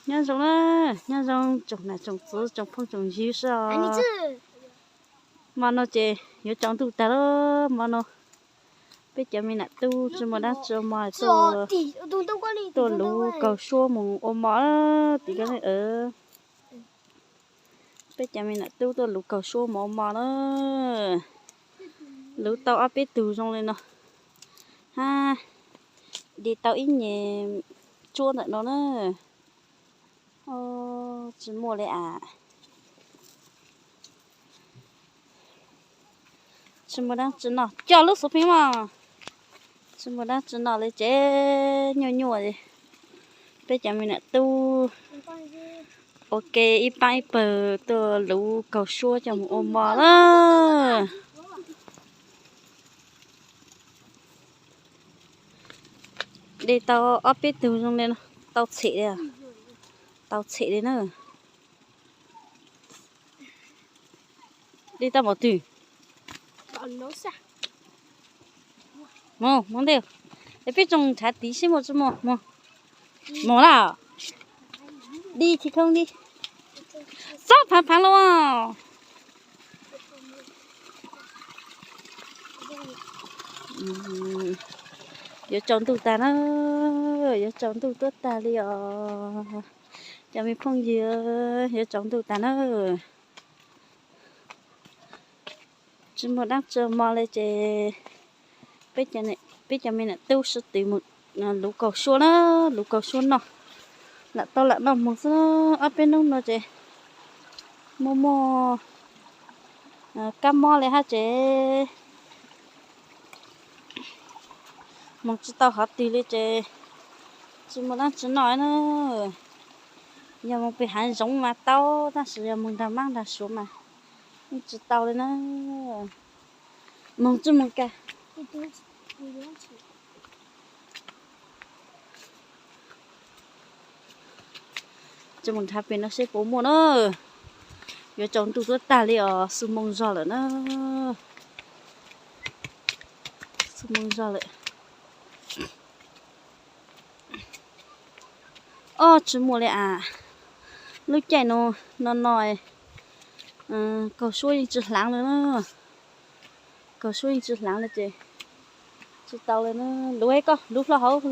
Nyob zoo na, nyob zoo tsoom nam tsoom txwv tsoom phooj tsoom ywg soj. Hmo no ces yuav tsaus ntuj tag lawm, hmo no peb cov me nam tub tsis muaj dab tsi ua mov, tuaj luv kaug suab mus ua mov tim ko. Peb cov me nam tub tuaj luv kaug suab mus ua mov na. Luv tau ob peb tug zoo li no, hab de tau ib nyuag tsuab ntawm no na. Tsis muaj li as. Tsis muaj dab tsi noj, coj lub xuv pheej mog. Tsis muaj dab tsi noj li ces nyuaj nyuaj li. Peb cov me nam tub ua ke ib paab ib pawg tuaj luv kaug suab coj mus ua mov na. De tau ob peb tug zoo li no, tau txhem li, tau txhem li na. De tau npaum twg? Mus ntej, es peb tsoom nrhav tid seb muaj tsis muaj. Mus lawm, di tsis thoob di, txob phaav phaav los. Yuav tsaus ntuj tag na, yuav tsaus ntuj tuab tag li os. Cov me phooj ywg, yuav tsaus ntuj tag na. Tsis muaj dab tsi ua mov li ces peb cov me nam tub sib tw mus luv kaug suab na, luv kaug suab noj. Lam tau lam noj mov xwb, ob peb hnub no ces muaj muaj kab mob li hab ces moog tsis tau qhov twg li ces tsis muaj dab tsi noj na. Yog moog pem haav zoov mas tau, tab sis yog moog nrag maab nrag suav mas yeej tsis tau li na. Moog tsis moog ka. Tsis moog nrhav pem no seb puas muaj na. Yuav tsaus ntuj tuab tag li os, xuj moo zog lawm na. Xuj moo zog lawm. Ob, tsis muaj li as. Lub caij no, no no, kaug suab yeej tsis hlaav li na. Kaug suab yeej tsis hlaav li ces tsis tau li na. Luv koj, luv hlo hauv,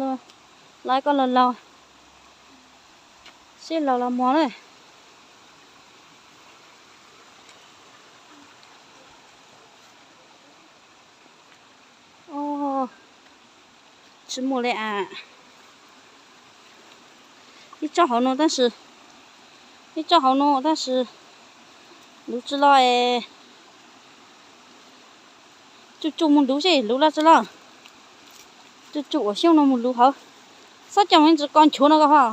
los koj laug laug, seb laug los mog na. Tsis muaj li as. Ib tsob hauv no tab sis, ib tsob hauv no tab sis luv tsis los es. Tsuj tsuj mus luv seb luv los tsis los. Tsuj tsuj ua xyoob no mus luv hauv. Xob coj mus ntsis ko nchuav no ko ho.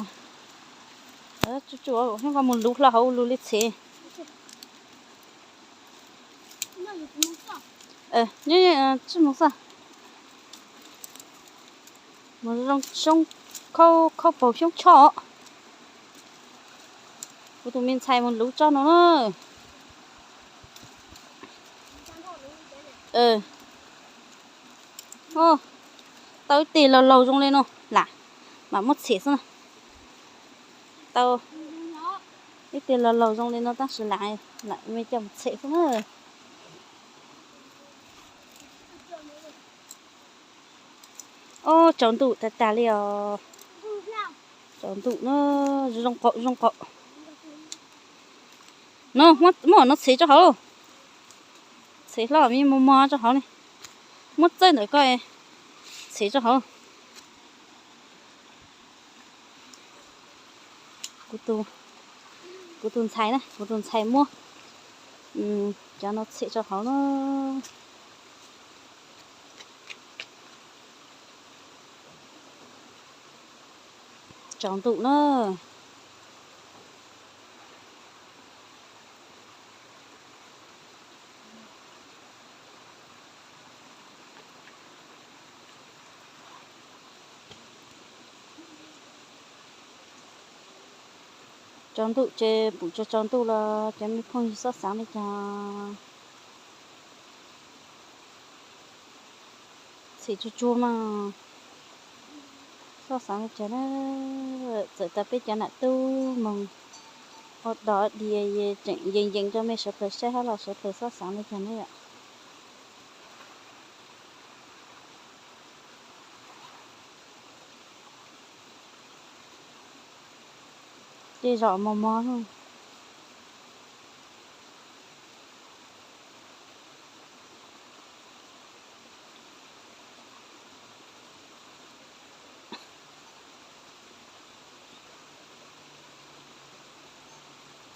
Tsuj tsuj ua xyoob ko mus luv hlo hauv lug li txhev. Tsis mus xwb. Mus zoo, khaub paug xyoob tsho. Kuv tus me ntxhais mus luv tsob no na. Tau ib teg laug laug zoo li no lam mam muab txhem xwb na. Tau ib teg laug laug zoo li no tab sis lam, lam me coj mus txhem xwb na. Ob, tsaus ntuj tag tag li os. Tsaus ntuj na, zoo qaum zoo qaum. No, muab no txhev rau hauv. Txhev hlo me mos mos rau hauv ne. Muab txawb ntawm ko, txhev rau hauv. Kuv tus ntxhais na, kuv tus ntxhais muab cov no txhem rau hauv na. Tsaus ntuj na. Tsaus ntuj ces pum tsaus tsaus ntuj los cov me phooj ywg xob xaav li cas. Txhim tsuag tsuag mas. Txhob xaav le caag na, txawm tas peb cov nam tub moog ua dog dias tseem yees yees rua mej sawv dlawg saib hab los sawv dlawg txhob xaav le caag na yom. Tej zog mos mos.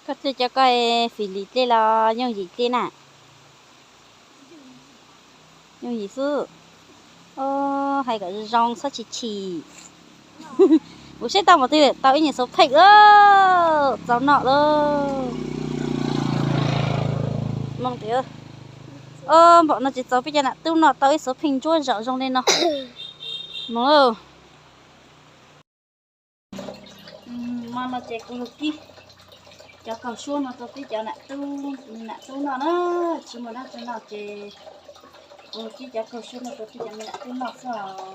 Koj dlej cov koj fim lim dlej los yooj yim dlej na? Yooj yim xwb. Hais kom zoo txhob chim chim. Kuv saib tau mas twb tau ib nyuag xuv pheej, txaus noj lauj. Moog tias, npaum no ces txaus peb cov nam tub noj tau ib xuv pheej ntsuab zaum zoo li no. Moog lauj. Mo no ces kuv lug kib cov kaug suab no rau peb cov nam tub noj na. Tsis muaj dlaab tsi noj ces kuv lug kib cov kaug suab no rau peb cov nam tub noj xwb os.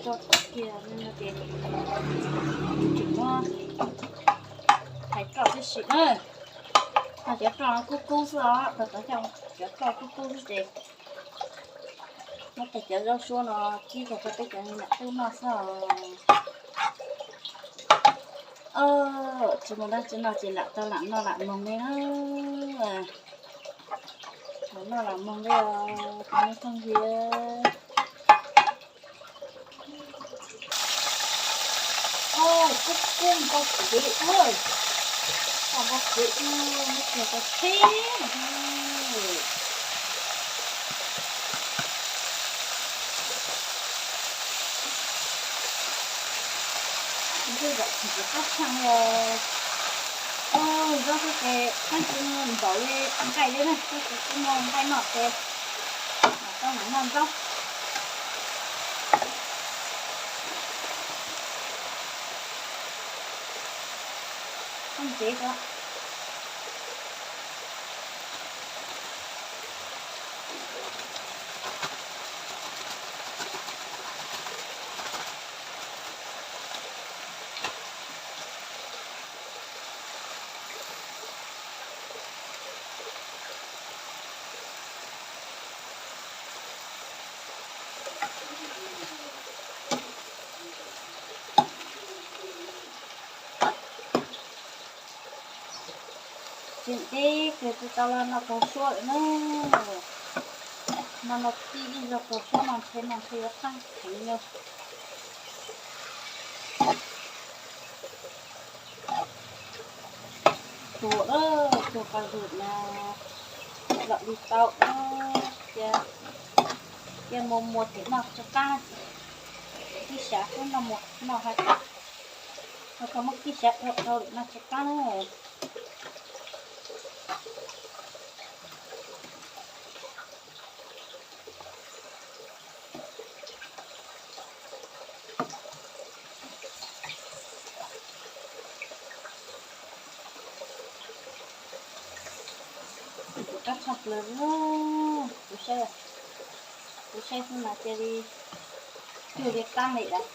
Tso kiag no ces tsis muab hais roj tib si na. Ho cov roj kub kub xwb os, tag tod cov roj kub kub xwb ces muab tag cov zaub suab no kib kiag rau peb cov nam tub noj xwb os. Tsis muaj dlaab tsi noj ces lam tau lam noj lam moog li na. Lam noj lam moog li os cov me phooj ywg. Kub kub npau kev, npau kev, muab kiag tau tsheb. Ntsuj zaum tseem qab tshaj li os. Zaub xwb ces tab sis npaum li nqaij li na, tab sis kuj muaj nqaij noj ces mam coj mus noj zaub. Koj ntsev ko. Tseem deb kawg tsis tau los noj kaus suab lawm na. No no tij ib zaug kaus suab no ntshe no ntshe yuav qab heev yog. Tuag, tuag qas zwm na, lom li tau, cia, cia muag muag them noj tsis qab, kib xyav xwb noj muag noj hais, ho koj muab kib xyav dhau dhau lwm noj tsis qab na. Kuv qab tshaj plaws, kuv saib, kuv saib xwb mas cia li cuag li qab li lawm.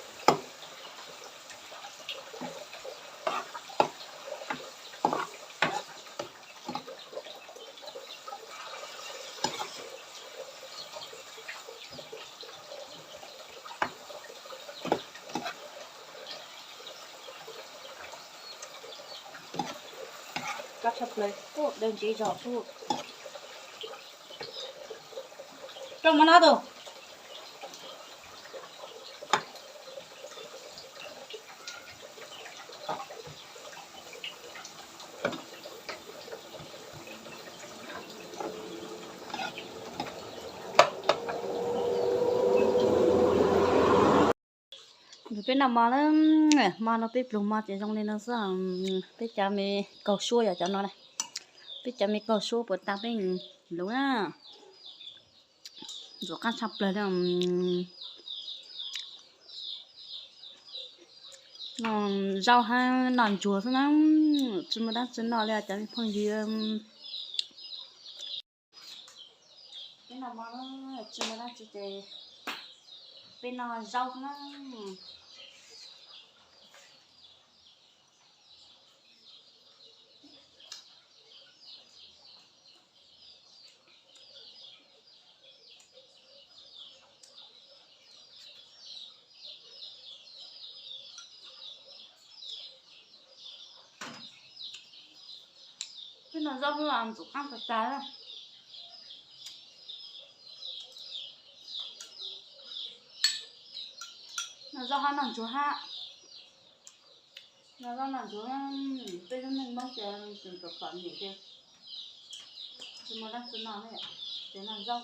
Qab tshaj plaws, daws ntsev zog xwb. Rau mov no tus. Peb noj mov na, mov no peb pluag mov ces zoo li no xwb. Peb cov me kaug suab yog cov no na. Peb cov me kaug suab puas tag peb luv na. Ntxuav qab tshaj plaws li. Noj zaub hab noj ntsuag xwb na, tsis muaj dab tsi noj li cov me phooj ywg. Peb noj mov tsis muaj dab tsi ces Peb noj zaub na. Peb noj zaub los ntxim qab tas tas. Noj zaub hab noj ntsuag hab. Noj zaub noj ntsuag, peb lub neej Hmoob ces tseem txom txom nyem ces tsis muaj dab tsi noj ne. Ces noj zaub,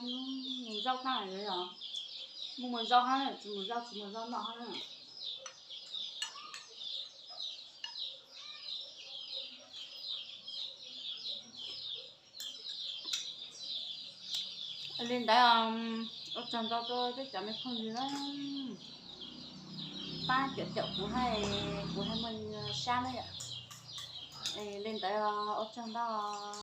zaub hab yog, muaj muaj zaub hab, tsis muaj zaub tsis muaj zaub noj hab. Li ntawd, ua tsaug ntau rau peb cov me phooj ywg na, pab caum caum kuv hab, kuv hab muaj sab na yom. Li ntawd, ua tsaug ntau.